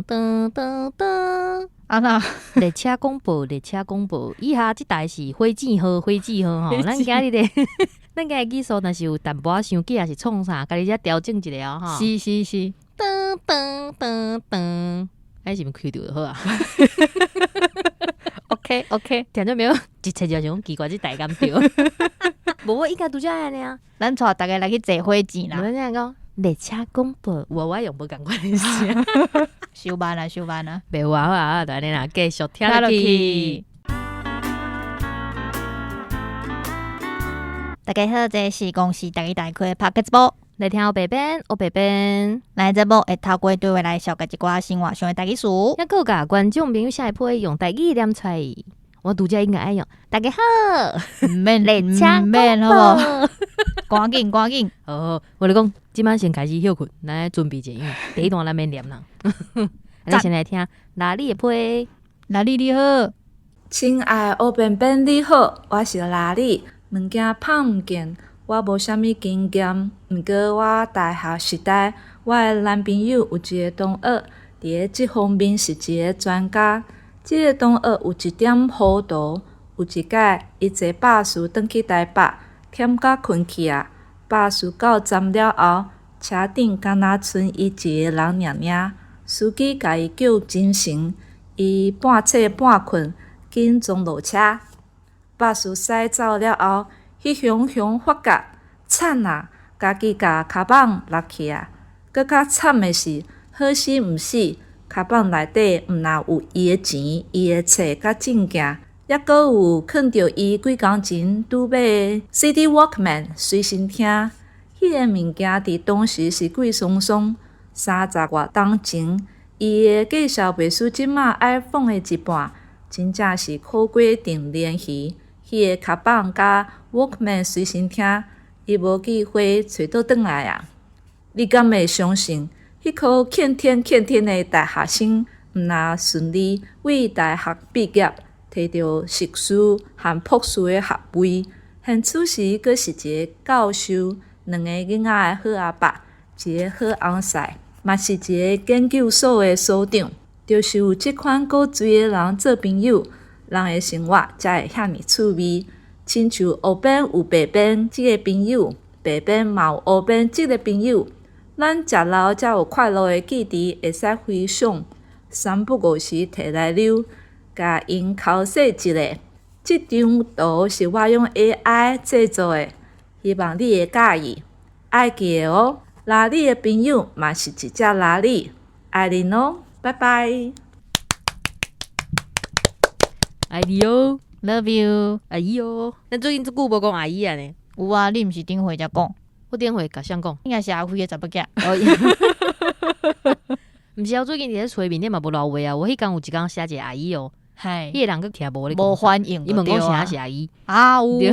噔噔噔噔。啊那列車廣播，列車廣播，以下這台是火箭號，火箭號吼。咱今日的，咱今日技術若是有淡薄仔傷緊，抑是創啥，家己遮調整一下哦吼。是是是。噔噔噔噔，哎，是毋開著就好啊？ OK OK，聽著沒有？一切就想奇怪，這台敢對？無，我應該拄才按呢啊。咱帶逐家來去坐火箭啦。咱這樣講，列車廣播，我我用無仝款的聲。收慢啊，收慢啊。袂有啊，好啊，就按呢啦，繼續聽落去。大家好，這是公視台語台開的 Podcast 節目。來聽烏白編，烏白編。咱的節目會透過對話來紹介一寡生活上的台語詞。抑閣共觀眾朋友寫的批用台語念出來。我拄才應該愛用。大家好，毋免列車毋免好無？趕緊趕緊。好，我咧講，這擺先開始歇睏，來準備者，因為第一段咱免念啦。咱先來聽拉里的批。拉里你好，親愛的烏便便你好，我是拉里。物件拍毋見，我無啥物經驗。毋過我大學時代，我的男朋友有一個同學，佇咧這方面是一個專家。這個同學有一點糊塗，有一擺，伊坐巴士轉去台北，忝甲睏去啊。巴士到站了後，車頂敢若賰伊一个人爾爾。司機共伊叫精神，伊半醒半睏，緊衝落車。巴士駛走了後，彼雄雄發覺慘啊！家己共跤蠓落去啊！閣較慘的是，好死毋死，跤蠓內底毋若有伊的錢、伊的冊佮證件，抑閣有囥著伊幾工前拄買的 CD Walkman 隨身聽。彼个物件佇當時是貴桑桑，三十外冬前，伊的價數袂輸這馬 iPhone 的一半，真正是苦瓜頂鯰魚。彼个跤蠓佮 Walkman 隨身聽，伊無機會揣倒轉來啊！你敢會相信，彼箍欠天欠天的大學生，毋若順利為大學畢業，提著碩士和博士的學位，現此時閣是一個教授，兩个囡仔的好阿爸，一个好翁婿，嘛是一个研究所的所長。就是有這款古錐的人做朋友，人的生活才會遐爾趣味。親像烏邊有白邊這个朋友，白邊嘛有烏邊這个朋友。咱食老才有快樂的記憶，會使回想，三不五時提來溜，共𪜶剾洗一下。這張圖是我用 AI 製作的，希望你會佮意。愛記得哦，拉里的朋友嘛是一隻拉里，愛恁哦，拜拜。愛你哦，Love you，阿姨哦。咱最近這久無講阿姨啊呢？有啊，你毋是頂回才講？我頂回共誰講？應該是阿輝的查某囝。毋是啊，我最近佇咧揣面頂嘛無偌話啊。我彼工有一工寫一個阿姨哦，彼個人閣聽無咧，無反應，伊問講啥是阿姨啊？有，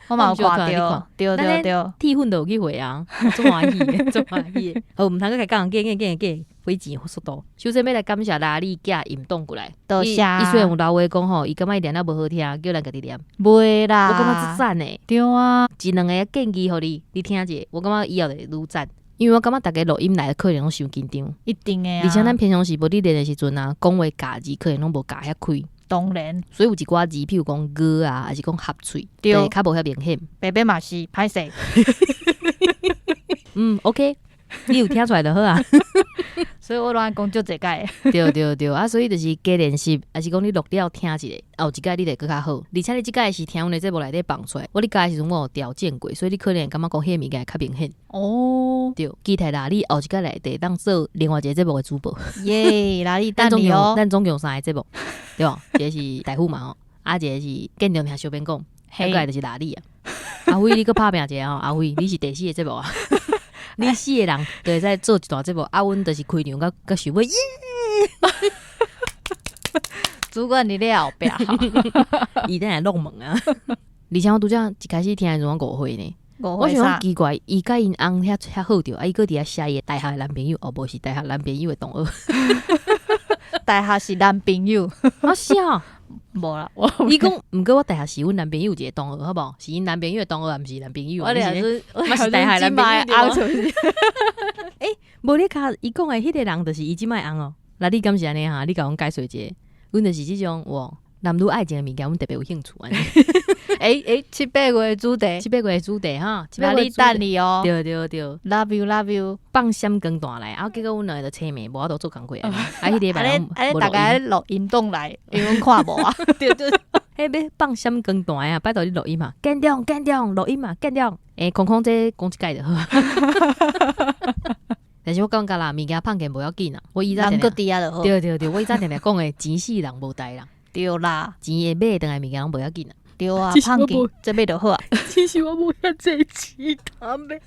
我嘛有看著，對對對，鐵粉都有去回啊，足歡喜的，足歡喜的。好，毋通閣開講，緊緊緊緊，火箭速度。首先欲來感謝拉里寄音檔過來，多謝。伊雖然有老話講吼，伊感覺伊念了無好聽，叫咱家己念。袂啦，我感覺足讚的。對啊，一兩个建議予你，你聽者，我感覺以後會愈讚。因為我感覺逐家錄音來可能攏傷緊張，一定的啊。而且咱平常時無佇練的時陣啊，講話咬字可能攏無咬遐開。當然，所以有一寡字，譬如講哥啊，還是講合喙，對，較無遐明顯。白白嘛是歹勢。嗯，OK，你有聽出來就好啊。所以我攏愛講足濟擺。對對對，啊，所以就是加練習，抑是講你錄了聽一下，後一擺你會閣較好。而且你這擺是聽阮的節目內底放出來，我咧教的時陣我有調整過，所以你可能會感覺講彼个物件會較明顯。哦，對，期待啦，你後一擺來會當做另外一個節目的主播。耶，拉里等你哦。咱總共三个節目，對無？一個是大夫嘛吼，啊，一個是建中聽小編講，還閣來就是拉里啊。阿輝，你閣拍拚一下吼，阿輝，你是第四個節目啊。你四個人就會使做一段節目，啊，阮就是開場佮收尾耶。主管佇咧後壁，伊等下弄門啊。而且我拄才一開始聽的時陣，我誤會呢。我想講奇怪，伊佮𪜶翁遐遐好著，啊，伊閣佇遐寫伊的大學的男朋友，哦，無是大學男朋友的同學。大學是男朋友，啊是啊，無啦。伊講，毋過我大學是阮男朋友一個同學，好無？是𪜶男朋友的同學，毋是男朋友。我俩是，嘛是大學男朋友。欸，無你較伊講的彼個人，就是伊這擺翁哦。那你敢是按呢哈？你共阮解說一下，阮就是這種哇，男女愛情的物件，阮特別有興趣按呢。欸欸，七八月的主題，七八月的主題哈，七八月等你哦。對對對，Love you love you，放閃光彈來，啊，結果阮兩個就吹命，無法度做工課啊。啊，彼禮拜啊，你大家錄音轉來，因為阮看無啊。對對，彼欲放閃光彈啊，拜託你錄音嘛，見諒見諒，錄音嘛，見諒。欸，空空這講一擺就好。但是我感覺啦，物件芳見無要緊啊。我以前人閣佇遐就好。對對對，我以前定定講的，錢死人無代啦。對啦，錢會買轉來物件攏無要緊啊。對啊，芳見這買就好啊。其實我無遐濟錢通買，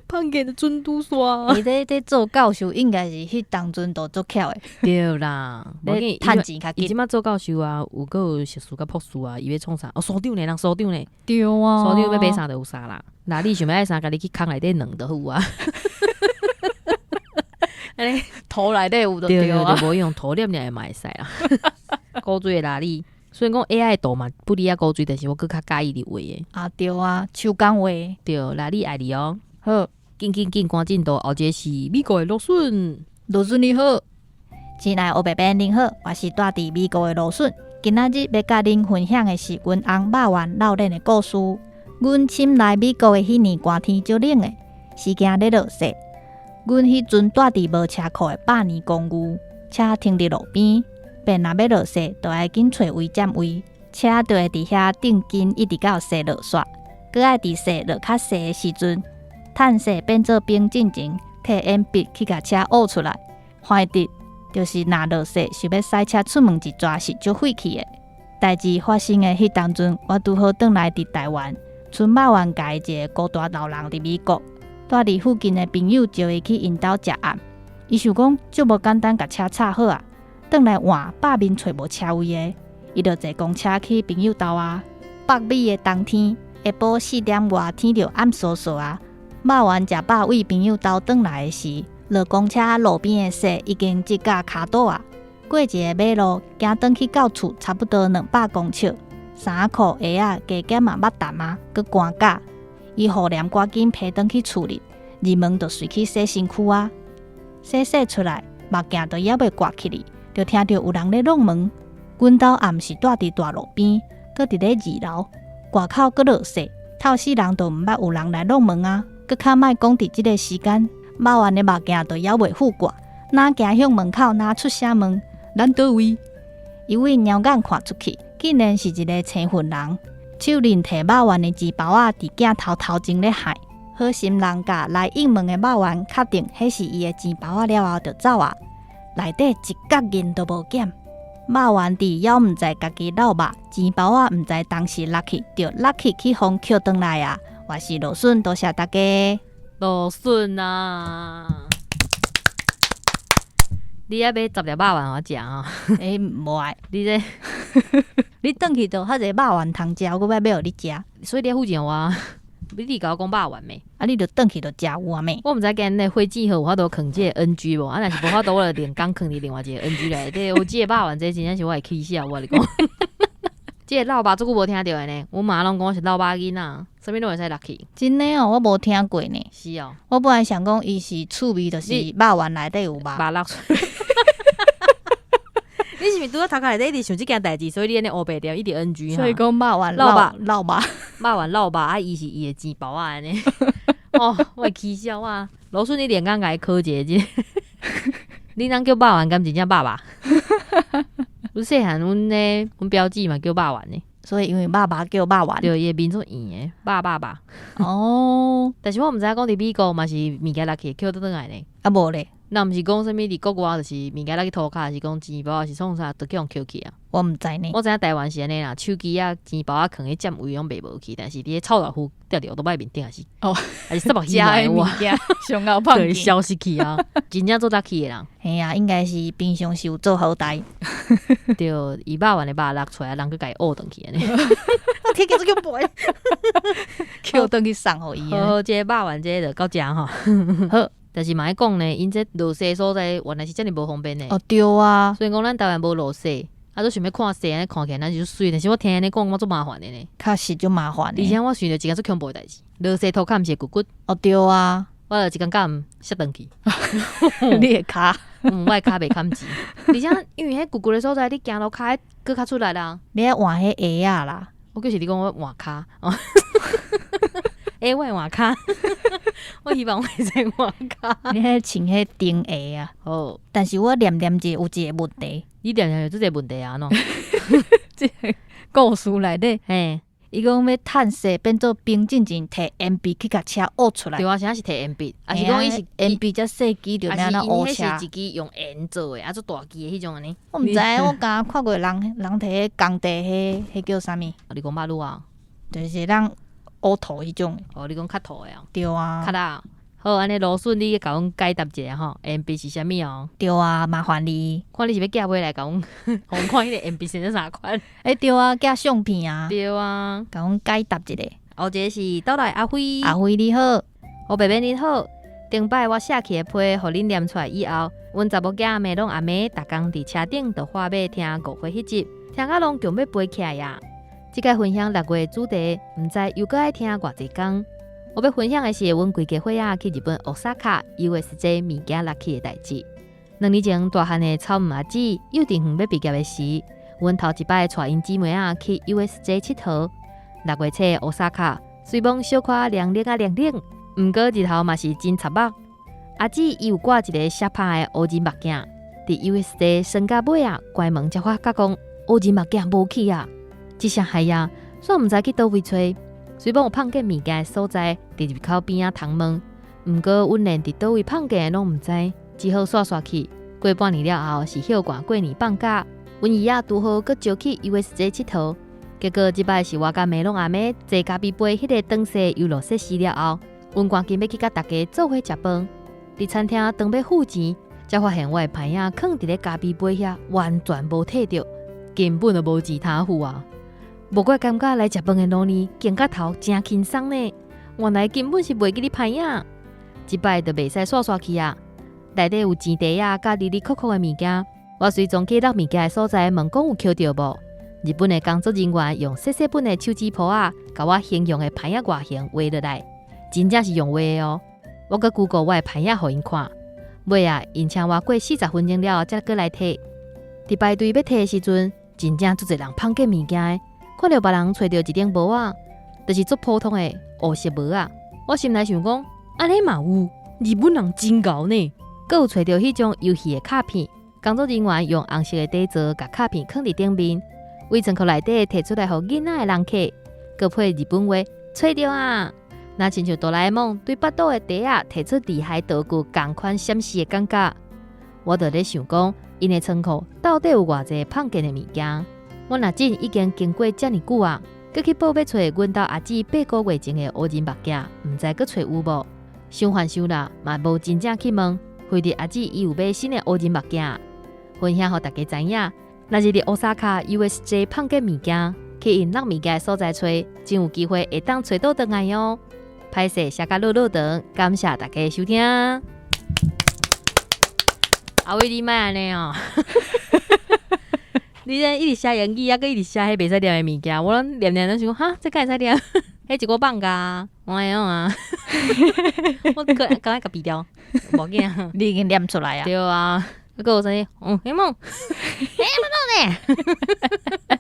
芳見就準拄煞。伊咧做教授，應該是彼當陣就足巧的。對啦，無緊，趁錢較緊。伊這擺做教授啊，有閣有碩士佮博士啊，伊欲創啥？哦，所長呢，人所長呢？對啊，所長欲買啥就有啥啦。若你想欲愛啥，家己去空內底兩就好啊。按呢塗內底有就對啊，無用塗黏黏嘛會使啦。古錐的拉你，雖然講 AI 圖嘛不離啊古錐，但是我閣較佮意你畫的。啊對啊，手工畫。對，拉你愛你哦。好，緊緊緊，趕進度。後一个是美國的羅筍，羅筍你好，親愛的烏白邊您好，我是住佇美國的羅筍。今仔日欲佮恁分享的是阮翁肉圓落練的故事。阮親來美國的彼年寒天足冷的，時行咧落雪。阮彼陣蹛佇無車庫的百年公寓，車停佇路邊，便若欲落雪，就愛緊揣位佔位，車就會佇遐等緊，一直到雪落煞。閣愛佇雪落較細的時陣，趁雪變做冰進前，提鉛筆去共車挖出來。煩得就是若落雪，想欲駛車出門一逝是足費氣的。代誌發生的彼當陣，我拄好轉來佇台灣，賰肉圓共伊一个孤單老人佇美國。蹛佇附近的朋友招伊去𪜶兜食暗，伊想講足無簡單共車插好啊，轉來換百面揣無車位的，伊就坐公車去朋友兜啊。北美的冬天，下晡四點外天就暗嗖嗖啊。肉圓食飽對朋友兜轉來的時，落公車路邊的雪已經積甲跤肚啊。過一个馬路，行轉去到厝差不多200公尺，衫褲鞋仔加減嘛捌澹啊，閣乾甲。伊雨簾趕緊披轉去厝裡，入門就隨去洗身軀啊，洗洗出來，目鏡都猶未掛起哩，就聽著有人咧弄門。阮兜也毋是蹛佇大路邊，閣佇咧二樓，外口閣落雪，透死人都毋捌有人來弄門啊！閣較莫講佇這个時間，肉圓的目鏡都猶未赴掛，哪行向門口，哪出聲問咱佗位？伊對貓眼看出去，竟然是一个青雲人。手裡提肉圓的錢包仔，佇鏡頭頭前咧害。好心人共來應門的肉圓確定彼是伊的錢包仔了後，就走啊。內底一角銀都無減。肉圓佇猶毋知家己落肉，錢包仔毋知當時落去，就落去去予抾轉來啊！我是羅筍，多謝大家。羅筍啊！你愛買十粒肉圓予我食啊？欸，無愛。你這你轉去就較濟肉圓通食，我閣欲買予你食。所以你付錢我，你佇共我講肉圓未？啊，你就轉去就食有啊未？我毋知今日火箭號有法度囥這个 NG 無？啊，若是無法度，我就另工囥佇另外一个 NG 內底。有這个肉圓，這真正是我會起笑，我共你講。這个落肉足久無聽著的呢，阮媽攏講我是落肉囡仔，啥物攏會使落去。真的哦，我無聽過呢。是哦，我本來想講伊是趣味，就是肉圓內底有肉。肉落。你是毋是拄仔頭殼內底一直想這件代誌，所以你按呢烏白掉，一直 NG。所以講肉圓落肉落肉，肉圓落肉啊！伊是伊的錢包仔按呢。哦，我會起笑啊！羅順，你連工共伊考一下這個。你吶叫肉圓，敢真正肉肉？阮細漢，阮咧，阮表姊嘛叫肉圓呢。所以因為肉肉叫肉圓。對，伊的面足圓的，肉肉肉。哦，但是我毋知影講佇美國嘛是物件落去抾轉來呢。啊無咧。若毋是講啥物佇國外，就是物件落去塗跤，是講錢包，是創啥，都去予抾去啊。我毋知呢。我知影台灣是按呢啦，手機啊、錢包啊，囥咧佔位攏袂無去，但是佇咧臭豆腐掉佇後頭擺面頂，還是哦，還是啥物的物件，上後放對，消失去啊，真正做得去的人。嘿啊，應該是平常時有做好代。對，伊肉圓的肉落出來，人閣共伊挖轉去按呢。天叫做叫背，抾轉去送予伊。好，這个肉圓這个就到遮吼。好。但是嘛愛講呢，𪜶這落雪所在原來是遮爾無方便呢。哦，對啊。雖然講咱台灣無落雪，啊，都想欲看雪，按呢看起來咱是足媠，但是我聽按呢講，感覺足麻煩的呢。確實足麻煩。而且我想著一件足恐怖的代誌，落雪塗跤毋是會骨骨。哦，對啊。我就一工到暗摔轉去。你的跤，嗯，我的跤袂堪錢，而且因為彼舊舊的所在，你行路跤閣較出力啦。你愛換彼鞋仔啦。我就是你講我換跤，欸，我會換跤，我希望我會使換跤。你彼穿彼釘鞋啊。好，但是我念念一有一個問題。你念念有這個問題啊？喏，這個故事內底，伊講欲趁勢變做兵進前提鉛筆去共車挖出來。對啊，啥是提鉛筆？抑是講伊是鉛筆遮細支就按呢烏車？是一支用鉛做的，啊，足大支的彼種按呢？我毋知，我敢若看過人人提彼工地彼彼叫啥物？你講肉啊？就是咱烏塗彼種。哦，你講較塗的啊？對啊。較啦。好，按呢蘆筍，你共阮解答一下吼，鉛筆是啥物哦？對啊，麻煩你。看你是欲寄回來共阮，予阮看彼個鉛筆生做啥款？欸，對啊，寄相片啊。對啊，共阮解答一下。後一個是倒來阿輝，阿輝你好，烏白免你好。頂擺我寫去的批，予恁念出來以後，阮查某囝麥攏阿媽，逐工佇車頂就喝馬聽誤會彼集，聽甲攏強欲飛起來啊！這擺分享六月主題，毋知又閣愛聽偌濟工。我欲分享的是，阮規家伙仔去日本 Osaka USJ 物件落去的代誌。2年前，大漢的草姆阿姊幼稚園欲畢業的時，阮頭一擺帶𪜶姊妹仔去 USJ 𨑨迌。六月初 Osaka 雖罔小可涼冷啊涼冷，毋過日頭嘛是真插目。阿姊伊有掛一個寫拍的烏人目鏡，佇 USJ 耍到尾仔，關門才發覺講烏人目鏡無去啊！這聲害啊，煞毋知去佗位揣。雖罔有放見物件的所在，佇入口邊仔通問，毋過阮連佇佗位放見的攏毋知，只好煞煞去。過半年了後，是歇寒過年放假，阮姨仔拄好閣招去 USJ 𨑨迌，結果這擺是我佮梅攏阿媽坐咖啡杯彼个長勢遊樂設施了後，阮趕緊欲去佮大家做伙食飯。佇餐廳當欲付錢，才發現我的牌仔囥佇咧咖啡杯遐，完全無提著，根本就無錢通付啊！無怪感覺來食飯的兩年，敬到頭誠輕鬆呢。原來根本是袂記得牌仔，這擺就袂使煞煞去啊！內底有錢袋仔佮哩哩扣扣的物件，我隨從去落物件的所在問講有抾著無？日本的工作人員用細細本的手指脯仔，共我形容的牌仔外形畫落來，真正是用畫的哦。我閣 Google 我的牌仔予𪜶看，尾仔𪜶請我過40分鐘了後才閣來提。佇排隊欲提的時陣，真正足濟人放見物件的。看著別人揣著一頂帽仔，就是足普通的烏色帽仔。我心內想講，按呢嘛有，日本人真𠢕呢。閣有揣著彼種遊戲的卡片，工作人員用紅色的底座共卡片囥佇頂面，對倉庫內底提出來予囡仔的人客，閣配日本話揣著啊！若親像哆啦 A 夢對腹肚的袋仔提出厲害道具仝款閃爍的感覺，我就咧想講，𪜶的倉庫到底有偌濟放見的物件？阮阿姊已經經過遮爾久啊，閣去報欲揣阮兜阿姊8個月前的烏人目鏡，毋知閣揣有無？傷煩傷啦，嘛無真正去問，非得阿姊伊有買新的烏人目鏡，分享予大家知影。若是佇 Osaka USJ 放見物件，去𪜶落物件的所在揣，真有機會會當揣倒轉來哦。歹勢寫甲落落長，感謝大家收聽。阿偉，你莫按呢哦。你這一直寫英語，抑閣一直寫彼袂使念的物件，我攏念念攏想講，哈，這敢會使念？彼一個放假，我會用啊。我閣趕快共避掉，無要緊啊。你已經念出來啊？對啊，啊閣有啥物？嗯，黑夢，黑夢呢？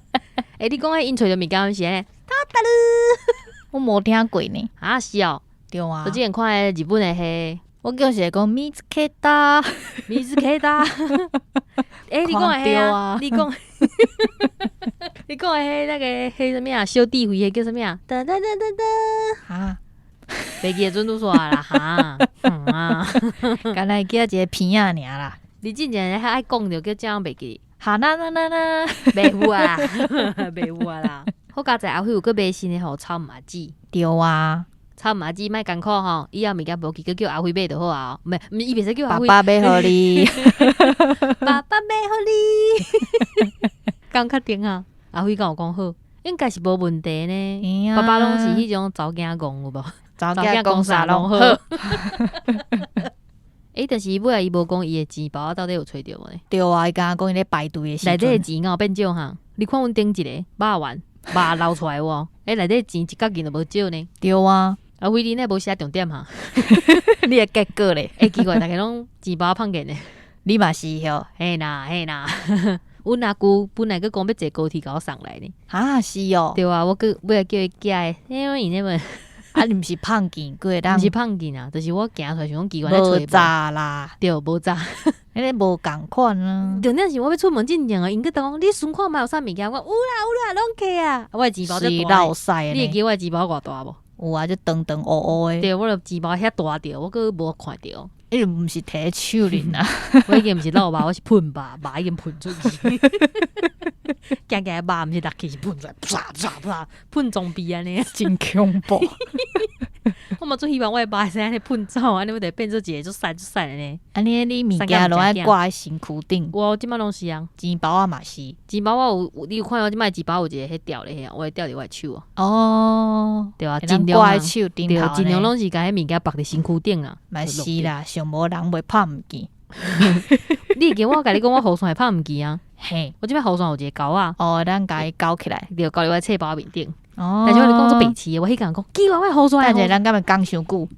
欸，你講彼𪜶揣著物件是按呢？我無聽過呢。啊，是哦。對啊。我之前看彼日本的彼，我就是會講見つけた，見つけた。欸，你講的彼啊？你講，你講的彼那個彼啥物啊？小智慧彼叫啥物啊？噠噠噠噠噠。哈，袂記得準拄煞啦，哈，啊，敢若會記得一個片仔爾啦。你之前較愛講著叫這樣袂記。哈啦啦啦啦，袂有啊，袂有啊啦。好佳哉阿輝有閣買新的予草姆阿姊。對啊。草姆阿姊莫艱苦吼，以後物件無去，閣叫阿輝買就好啊。毋是，毋是，伊袂使叫阿輝。爸爸買予你，爸爸買予你。敢確定啊？阿輝敢有講好，應該是無問題呢。爸爸攏是彼種查某囝戇有無？查某囝講啥攏好。欸，但是尾仔伊無講伊的錢包到底有揣著無呢？對啊，伊敢若講伊咧排隊的時陣，內底的錢敢有變少哈？你看阮頂一個肉丸肉流出來無？欸，內底錢一角銀都無少呢。對啊，阿輝你那無寫重點哈？你的結果咧？欸，奇怪，逐家攏錢包碰見咧。你嘛是吼？嘿啦嘿啦，阮阿舅本來閣講欲坐高鐵共我送來呢。啊，是哦。對啊，我閣尾仔叫伊寄的，因為伊那麼啊，你毋是碰見過人？毋是碰見啊，就是我行出來想講奇怪，無閘啦，對，無閘，彼個無仝款啊。重點是我欲出門進前哦，𪜶閣講你存看覓有啥物件？我有啦有啦，攏摕啊！我的錢包遮大，你會記我的錢包偌大無？有啊，就長長烏烏的。對，我的錢包遐大著，我閣無看著。你毋是提手裡啊？我已經毋是落肉，我是噴肉，肉已經噴出去。行行肉毋是落去，是噴出來，啪啪啪，噴裝備按呢，真恐怖。我嘛足希望我的肉會使按呢噴走，按呢我就會變做一个足瘦足瘦的呢。按呢你物件攏愛掛佇身軀頂。我這擺攏是啊，錢包仔嘛是。錢包我有，你有看我這擺錢包有一个彼吊咧，我會吊佇我的手啊。哦，對啊，盡量掛佇手頂頭。對，盡量攏是共彼物件縛佇身軀頂啊。嘛是啦，上無人袂拍毋見。你會記我共你講，我雨傘會拍毋見啊？嘿，我這擺雨傘有一个鈎仔。哦，咱共伊勾起來，對，勾佇我冊包面頂。哦，但是我咧講足白痴的，我彼工講，奇怪，我雨傘。等下咱敢會講傷久？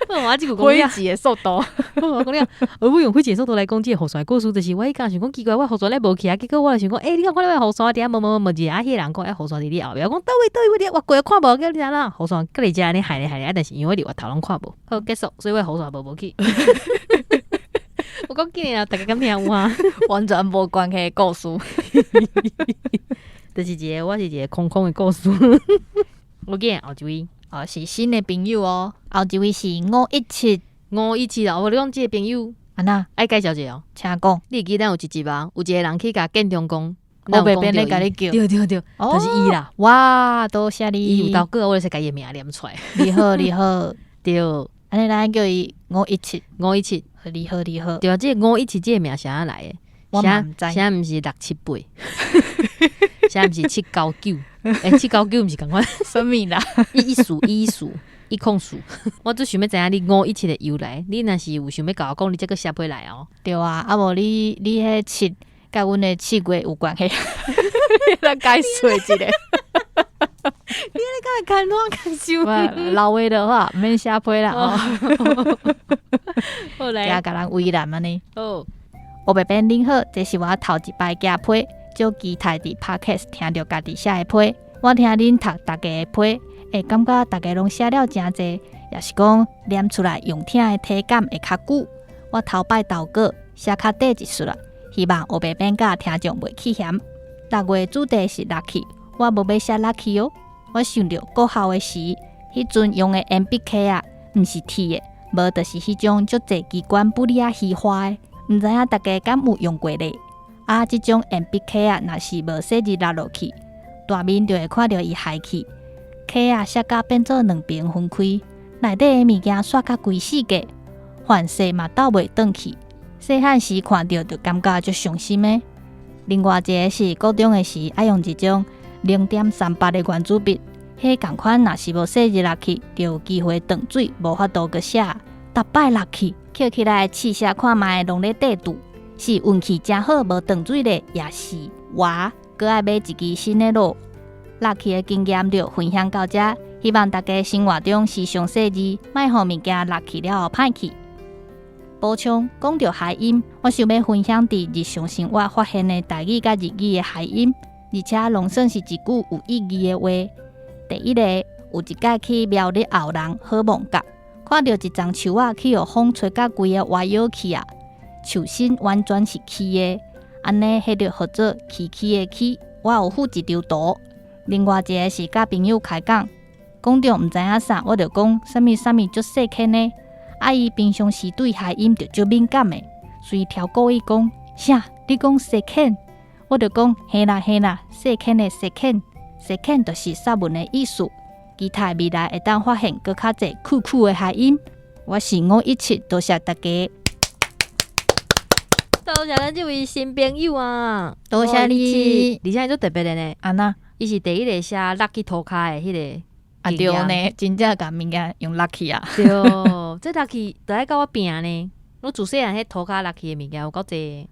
我這句講火箭的速度，我講了，我用火箭速度來講這个雨傘的故事，就是我彼工想講奇怪，我雨傘咧無去啊，結果我就想講，欸，你敢看到我雨傘佇遐摸摸摸者，啊，彼个人講，欸，雨傘佇你後壁，我講佗位佗位，我佇我過來看無，叫你按怎？雨傘閣佇遮按呢害咧害咧，啊，但是因為我佇外頭攏看無，好結束，所以我雨傘無去。我講緊啊，逐家敢聽有啊？完全無關係的故事，就是一个，我是一个空空的故事。我見後一位，哦，是新的朋友哦，後一位是517， 517啊！我你講這个朋友，按怎？愛介紹者哦，請講。你會記得咱有一集啊？有一个人去共建中講，我白邊咧共你叫，對對對，就是伊啦。哇，多謝你。伊有投稿，我就共伊的名念出來。你好，你好，對，按呢咱叫伊五一七， 517，你好，你好。對啊，這个五一七這个名是按怎來的？我嘛毋知。啥毋是六七八？啥毋是七九九？欸，七九九毋是仝款？啥物啦？一一數一數一空數。我只想欲知影你五一七的由來。你若是有想欲共我講，你才閣寫批來哦。對啊，啊無你彼七佮阮的七月有關係？咱解釋一下。你按呢敢會牽我牽手？老話的話，毋免寫批啦。好來，驚共人為難按呢。好，黑白編恁好，這是我頭一擺寄批，足期待佇 Podcast 聽著家己寫的批。我聽恁讀逐家的批，會感覺逐家攏寫了誠濟，也是講念出來用聽的體感會較久。我頭擺投稿寫較短一絲啦，希望黑白編佮聽眾袂棄嫌。六月主題是落去，我無欲寫落去哦。我想著國校的時，彼陣用的鉛筆盒仔，毋是鐵的，無就是彼種足濟機關布裡仔虛花的，毋知影逐家敢有用過咧？啊，這種鉛筆盒仔若是無細膩落落去，大面就會看著伊害去，盒仔摔甲變做兩邊分開，內底的物件煞甲規世界，反勢嘛倒袂轉去。細漢時看著就感覺足傷心的。另外一个是國中的時，愛用一種0.38的圓珠筆，彼仝款若是無細膩落去，就有機會斷水，無法度閣寫。逐擺落去，抾起來試寫看覓，攏咧綴住，是運氣誠好無斷水咧，抑是我閣愛買一支新的咯。落去的經驗就分享到這，希望大家生活中時常細膩，莫予物件落去了後歹去。補充講著諧音，我想欲分享佇日常生活發現的台語佮日語的諧音，而且攏算是一句有意義的話。第一個，有一擺去苗栗後人好望角，看著一叢樹仔去予風吹甲規个歪腰去啊，樹身完全是曲的，按呢彼就號做崎嶇的崎。我有附一張圖。另外一个是佮朋友開講，講著毋知影啥，我就講啥物啥物足細坑呢。啊！伊平常時對諧音就足敏感的，隨條故意講啥？你講細坑？我就講嘿啦嘿啦，細坑的細坑，細坑就是煞文的意思。期待未來會當發現閣較濟酷酷的諧音。我是517，多謝大家。多謝咱這位新朋友啊！多謝你，而且伊足特別的呢。按怎？伊是第一個寫落去塗跤的彼个。啊對呢，真正共物件用落去啊！對，這落去就愛佮我拚呢。我自細漢彼塗跤落去的物件有夠濟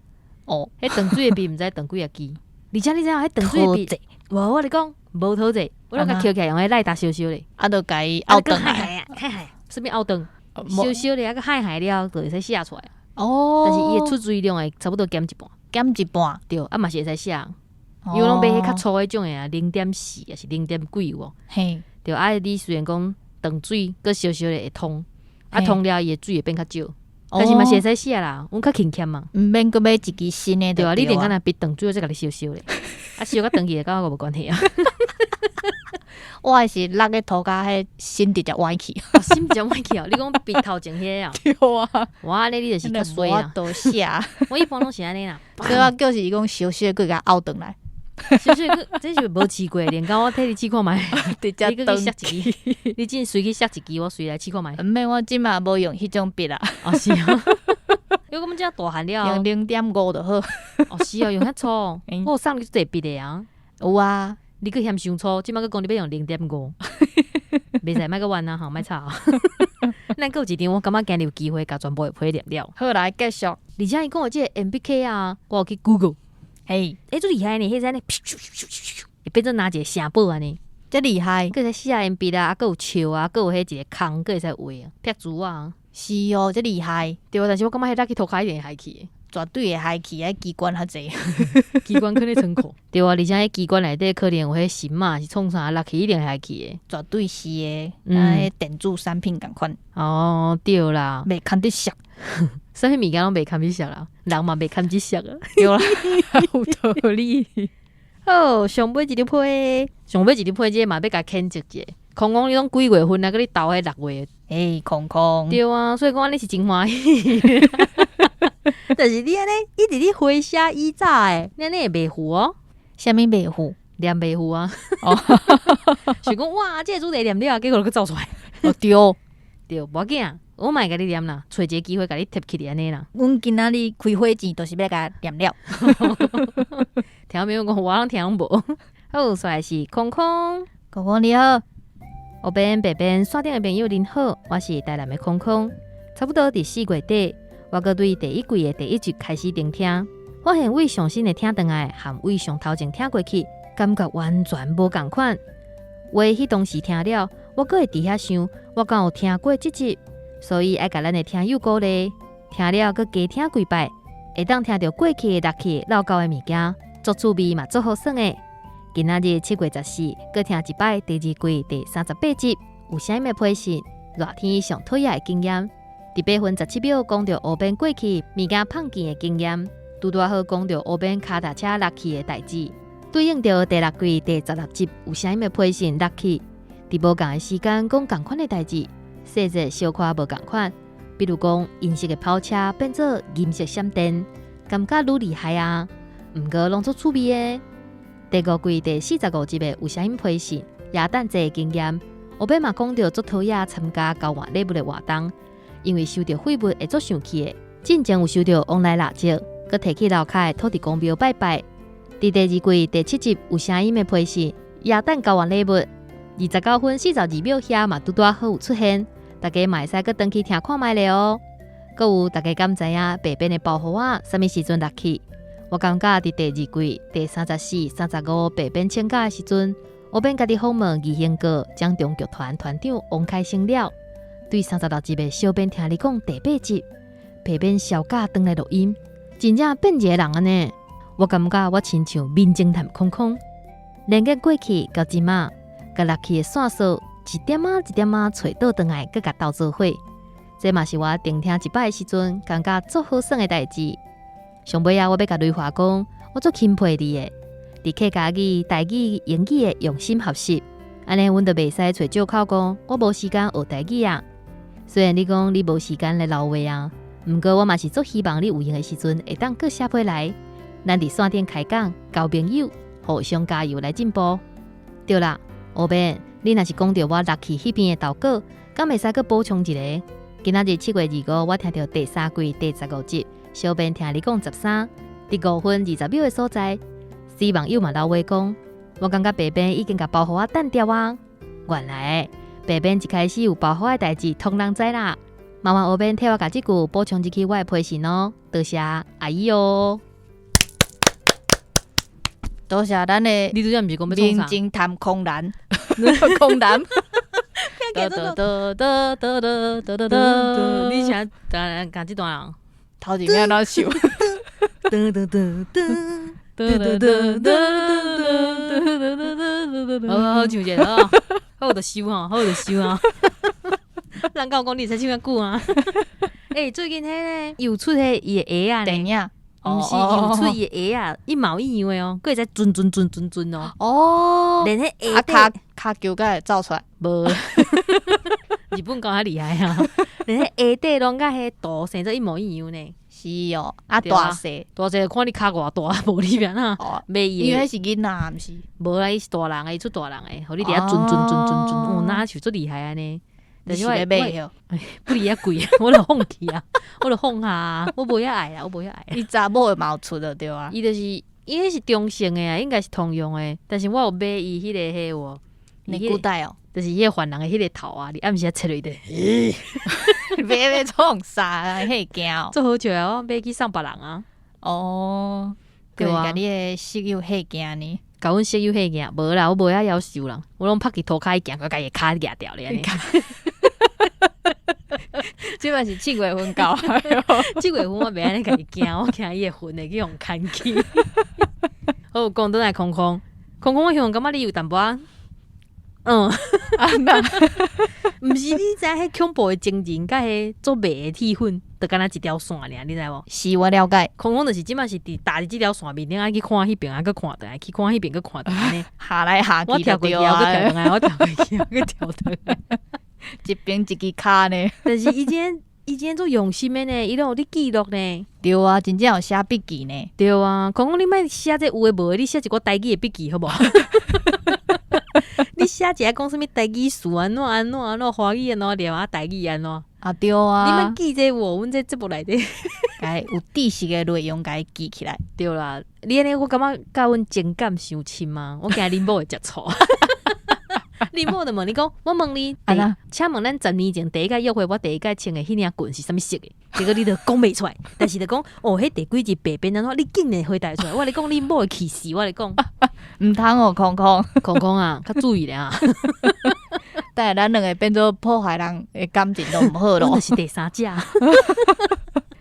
哦。彼斷水的筆毋知斷幾仔支，而且你知影彼斷水的筆，無我共你講無討濟，我攏共抾起來用彼賴打燒燒咧，啊，就共伊拗轉來，害害，啥物拗轉？燒燒咧，啊閣害害了，就會使寫出來。哦，但是伊的出水量會差不多減一半，減一半，對，啊嘛是會使寫，因為攏買彼較粗彼種的啊，0.4抑是零點幾有無？嘿，對，啊你雖然講斷水，閣燒燒咧會通，啊通了伊的水會變較少，但是嘛是會使寫啦，阮較勤儉嘛，毋免閣買一支新的。對啊，你連敢若筆斷水，再共你燒燒咧，啊燒甲斷去，佮我無關係啊。我的是落咧塗跤，彼芯直接歪去，芯直接歪去哦。你講筆頭前彼個啊？對啊。哇，按呢你就是較衰啊。多寫。我一般攏是按呢啦。所以我叫是伊講燒燒閣共拗轉來。燒燒閣這是無試過，連講我替你試看覓。直接你閣去削一支，你真隨去削一支，我隨來試看覓。毋免，我這馬無用彼種筆啦。哦，是啊。因為阮遮大漢了，用0.5就好。哦，是哦，用遐粗。我有送你濟筆的啊。有啊。你閣嫌傷粗，這擺閣講你欲用0.5，袂使，莫閣冤啊，吼，莫吵。咱閣有一張，我感覺今日有機會共全部的批念了。好，來繼續。而且伊講的這個 MBK 啊，我有去 Google，嘿，欸，足厲害呢，彼個按呢，會變做拿一個城堡按呢，遮厲害。閣會使寫鉛筆啊，閣有笑啊，閣有彼一個空，閣會使畫啊，撇珠啊。是哦，遮厲害。對啊，但是我感覺彼落去塗跤一定會害去。絕對會害去，彼機關較濟，機關囥咧倉庫。對啊，而且彼機關內底可能有彼神仔，是創啥落去一定會害去的。絕對是的，啊，彼電子產品仝款。哦，對啦，袂堪得摔。啥物物件攏袂堪得摔啦，人嘛袂堪得摔啊。對啦，有道理。好，上尾一張批，上尾一張批，這個嘛欲共譴責一下。空空，你攏幾月份啊？閣咧投彼6月。欸，空空。對啊，所以講按呢是真歡喜。但是你按呢一直咧回寫以早的，你按呢會袂赴哦？啥物袂赴？念袂赴啊！哦，想講哇，這個主題念了，結果閣走出來。哦，對，對，無要緊，我嘛會共你念啦，揣一個機會共你貼起來按呢啦。阮今仔日開火前，就是欲共念了。聽沒有講，我攏聽攏無。好，煞來是空空，空空你好，黑邊白邊線頂的朋友恁好，我是台南的空空。差不多佇4月底，我閣對第一季的第一集開始聆聽，發現對上新的聽轉來，和對上頭前聽過去，感覺完全無仝款。話彼當時聽了，我閣會佇遐想，我敢有聽過這集，所以愛共咱的聽友鼓勵，聽了閣加聽幾擺，會當聽著過去的落去落夠的物件，足趣味嘛足好耍的。今仔日7月14，閣聽一擺第二季第38集，有啥物批信？熱天上討厭的經驗。佇8分17秒講著烏邊過去物件碰見的經驗，拄拄好講著烏邊跤踏車落去的代誌，對應著第六季第16集有啥物批信落去？佇無仝的時間講仝款的代誌，細節小可無仝款。比如講銀色的跑車變做銀色閃電，感覺愈厲害啊！毋過攏足趣味的。第五季第45集的有啥物批信？耶誕節的經驗，烏邊嘛講著足討厭參加交換禮物的活動。因為收著廢物會足生氣的，進前有收著旺來蠟燭，閣提去樓跤的土地公廟拜拜。佇第二季第七集有聲音的批信，耶誕交換禮物，29分42秒遐嘛拄拄仔好有出現，大家嘛會使閣轉去聽看覓咧哦。閣有大家敢知影白邊的包袱仔啥物時陣落去？我感覺佇第二季第34、35白邊請假的時陣，烏邊家己訪問宜興閣掌中劇團團長王開生了。對36集的小編聽你講第八集，白邊銷假轉來錄音，真正變一個人按呢。我感覺我親像名偵探空空，連結過去到這馬，共落去的線索一點仔一點仔揣倒轉來，閣共鬥做伙。這嘛是我重聽一擺的時陣，感覺足好耍的代誌。上尾仔，我欲共雷華講，我足欽佩你的，佇客家語、台語、英語的用心學習，按呢，阮就袂使揣藉口講，我無時間學台語啊。雖然你講你無時間來留話啊，毋過我嘛是足希望你有閒的時陣會當閣寫批來，咱佇線頂開講，交朋友，互相加油來進步。對啦，烏邊，你若是講著我落去彼邊的投稿，敢會使閣補充一个？今仔日7月25，我聽著第三季第15集，小編聽你講13，佇5分20秒的所在，死網友嘛留話講，我感覺白邊已經共包袱仔擲掉啊，原來。白邊一開始有包袱的代誌，統人知啦。麻煩烏邊替我共這句補充入去我的批信哦，多謝阿姨哦。多謝咱的。你拄才毋是講欲創啥？名偵探柯南。空談。得得得得得得得得，你請當講這段啊？頭前面那首。得得得得得得得得得得，好好唱者好，好就收吼，好就收啊。人敢有講你會使唱較久啊？欸，最近彼个又出彼伊的鞋仔呢？電影。毋是又出伊的鞋仔，一毛一樣的哦，閣會使轉轉轉轉轉哦。哦，連彼鞋底跤球敢會走出來？無，日本夠較厲害啊！連彼鞋底攏佮彼圖生做一模一樣呢。是哦，啊大細大細看你跤偌大，無你欲按怎買伊？因為彼是囡仔，毋是？無啦，伊是大人的，伊出大人的，予你佇遐轉轉轉轉轉，哦，若像足厲害按呢。但是我買不離遐貴，我就放棄啊，我就放下，我無遐愛啊，我無遐愛。伊查某的嘛有出就對啊。伊就是伊彼是中性的啊，應該是通用的。但是我有買伊彼個彼有尼古袋哦，就是彼個犯人的彼個頭啊，你暗時啊切落去。買欲創啥啊？彼會驚哦。足好笑啊！我買去送別人啊。哦，對啊，共你的室友嚇驚呢。共阮室友嚇驚，無啦，我無遐夭壽人，我攏拍去塗跤行，共家己跤蜈掉咧按呢。這擺是7月份到，7月份我袂按呢共伊驚，我驚伊的魂會去予牽去。好，講轉來空空，空空，我希望感覺你有淡薄仔，嗯，啊那，毋是你知影彼恐怖的情人佮彼做賣的鐵粉，就敢若一條線爾，你知無？是我了解。空空就是這擺是佇搭佇這條線面頂，愛去看彼邊，啊閣看轉來，去看彼邊，閣看轉來按呢。下來下我去跳過去，我閣跳轉來，我跳過去，我閣跳轉來。一邊一支跤呢。但是伊這伊這足用心的呢，伊攏有咧記錄呢。對啊，真正有寫筆記呢。對啊，空空你莫寫這有的無的，你寫一寡台語的筆記好無？你寫一下講啥物台語詞按怎按怎按怎，華語按怎念啊，台語按怎？啊對啊，你莫記這有無？阮這節目內底，共有知識的內容共伊記起來。對啦，你按呢我感覺佮阮情感傷深啊，我驚恁某會食醋。恁某就問你講，我問你，請問咱10年前第一擺約會，我第一擺穿的彼領裙是啥物色的？結果你就講袂出來，但是就講哦，彼第幾集白變按怎，你竟然回答出來，我咧講恁某會氣死，我咧講，毋通哦，空空空空啊，較注意咧啊！等下咱兩个變做破壞人的感情都毋好咯。阮就是第三者。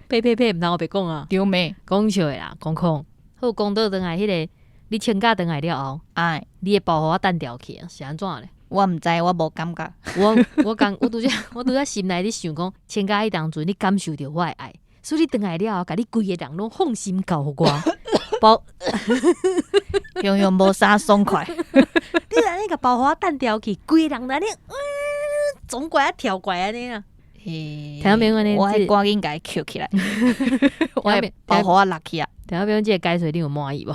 呸呸呸，毋通烏白講啊！對咩？講笑的啦，空空。好，講倒轉來彼个，你請假轉來了後，哎，你的包袱仔擲掉去啊，是按怎咧？我毋知，我無感覺。我我講，我拄才我拄才心內咧想講，請假彼當陣你感受著我的愛，所以你轉來了後，共你規个人攏放心交予我。包雄雄無啥爽快。你按呢共包袱仔擲掉去，規个人按呢，總過來跳過來按呢啦。聽眾朋友按呢，我會趕緊共伊抾起來，我的包袱仔落去啊。聽眾朋友，這个解說你有滿意無？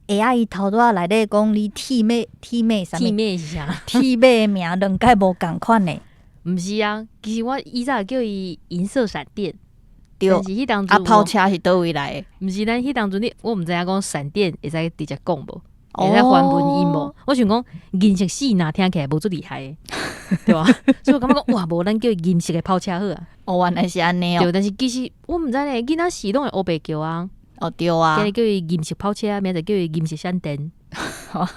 會啊，伊頭拄仔內底講你鐵馬鐵馬啥物？鐵馬是啥？鐵馬的名兩擺無仝款的。毋是啊，其實我以前叫伊銀色閃電。對。但是彼當陣啊，炮車是佗位來的？毋是，咱彼當陣你我毋知影講閃電會使直接講無？會使翻文音無？我想講銀色死若聽起來無足厲害的，對吧？所以我感覺講哇，無咱叫伊銀色的跑車好啊。哦，原來是按呢哦。對，但是其實我毋知呢，囡仔時攏會烏白叫啊。哦，對啊。今日叫伊銀色跑車，明仔載叫伊銀色閃電。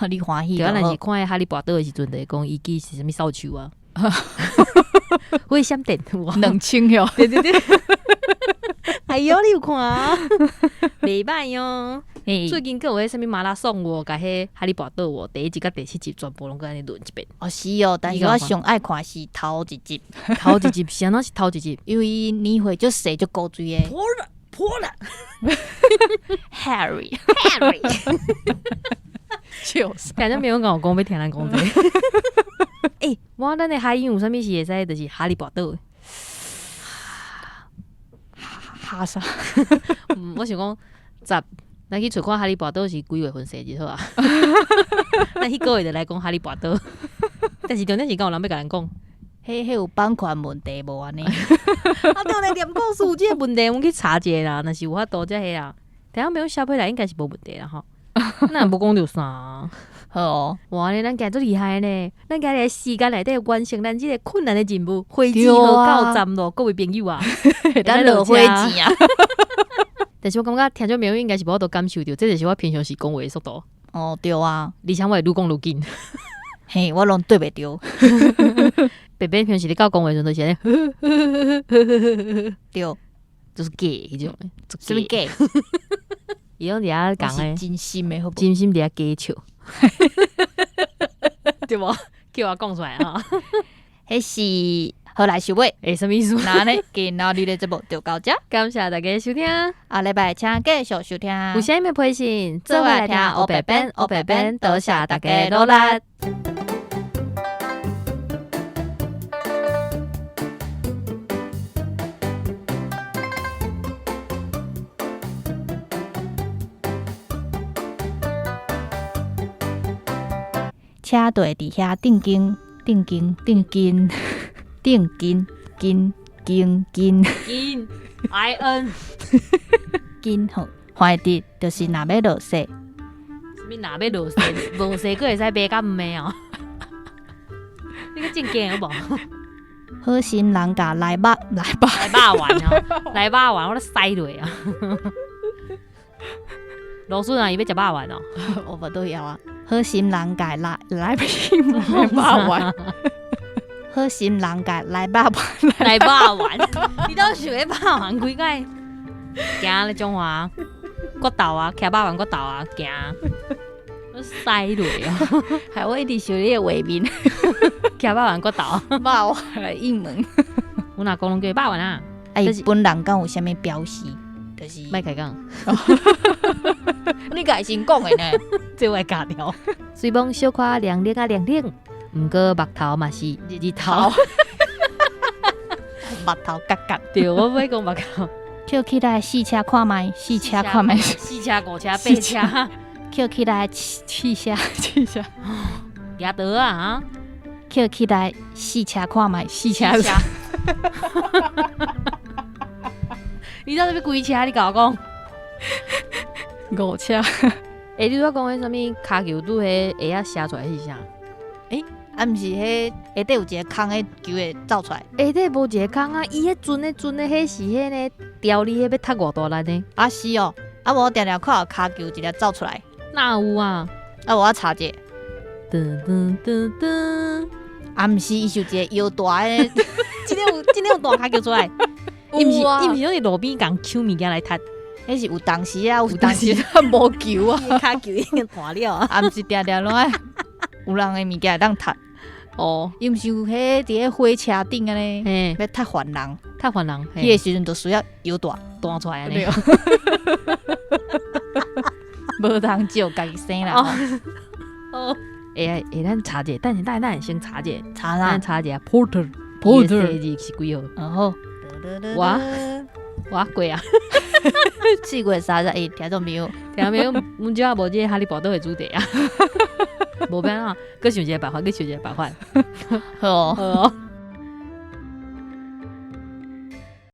你歡喜對啊，若是看彼哈利波特的時陣，就會講伊支是啥物掃帚啊？會閃電，2000喲。對對對。哎喲，你有看啊？袂歹喲。最近閣有彼啥物馬拉松無？共彼哈利波特無？第一集佮第七集全部攏閣按呢輪一遍。哦，是哦，但是我上愛看是頭一集。頭一集是按怎是頭一集？因為伊年歲足細足古錐的。破了破了。 Harry Harry。笑死！聽眾朋友敢有講欲聽咱講這个。欸，我咱的海英有啥物是會使，就是哈利波特。哈啥？我想講十，咱去揣看哈利波特是幾月份生日好啊？咱彼個月就來講哈利波特。但是重點是敢有人欲共咱講？彼有版權問題無按呢？啊對咧，念故事有這个問題，阮去查一下啦。若是有法度才彼啦。聽眾朋友寫批來應該是無問題啦吼。咱也無講著啥。好哦，哇！咱今日足厲害呢，咱今日時間內底完成咱這个困難的任務，火箭號到站咯，各位朋友啊，咱落火箭啊！但是我感覺聽眾朋友應該是無法度感受著，這就是我平常時講話的速度。哦，對啊，而且我會愈講愈緊。嘿，我攏對袂著。白白平時咧講話時陣，就是按呢，對，就是假彼種的，啥物假？伊攏佇遐講的，真心的好無？真心佇遐假笑，對無？叫我講出來啊！彼是予來收尾，欸，啥物意思？那按呢，今仔日的節目就到遮。感謝大家收聽，下禮拜請繼續收聽。有啥物批信，做伙來聽烏白變，烏白變，多謝大家努力。車隊佇遐定經、定經、定經、定經、經經經經 I N 經吼，橫佇就是若欲落雪，啥物若欲落雪，無雪閣會使爬較毋的哦。你閣正經好無？好心人共來肉來肉來肉丸哦，來肉丸，我咧屎落啊！蘆筍啊，伊欲食肉丸哦，我無都要啊。好心人共來來肉丸，好心人共來肉丸，來肉丸，你到底想欲肉丸幾擺？行咧中華決鬥啊，騎肉丸決鬥啊，行，我屎落啊！害我一直想你的畫面，騎肉丸決鬥，肉丸應門。阮阿公攏叫伊肉丸啊。啊，伊本人敢有啥物表示？就是莫開講，你家己先講的呢？這我會咬掉。雖罔小可涼冷啊涼冷，毋過目頭嘛是日頭。目頭角角。對，我欲講目頭。抾起來試車看覓，試車看覓，四車五車八車。抾起來試車試車。舉刀啊！抾起來試車看覓，試車。你到底欲幾車？你共我講。五車。欸，你拄仔講彼啥物跤球拄彼鞋仔寫出來是啥？欸，啊，毋是彼下底有一個空的球會走出來。下底無一個空啊！伊彼陣的陣的，彼是彼个調理，彼欲踢偌大力呢？啊是哦，啊無我定定看跤球一粒走出來。哪有啊？啊，我查者。噔噔噔噔。啊，毋是，伊是有一個腰大的，真的有真的有大跤球出來。伊毋是伊毋是攏佇路邊共搶物件來踢。彼是有當時啊，有當時無球啊，跤球已經斷了啊！啊，毋是定定攏愛有人的物件會當踢。哦，伊毋是有彼佇咧火車頂按呢，欲踢犯人，踢犯人，彼个時陣就需要腰大彈出來按呢。無通招家己生啦。哦，欸欸，咱查者，等下等下，咱先查者，查啥？咱查者 Porter，Porter 生日是幾號？嗯好。我我過啊， 4月31，聽眾朋友，聽眾朋友，阮遮無這個哈利波特的主題啊，無變啊，閣想一個辦法，閣想一個辦法。好哦，好哦。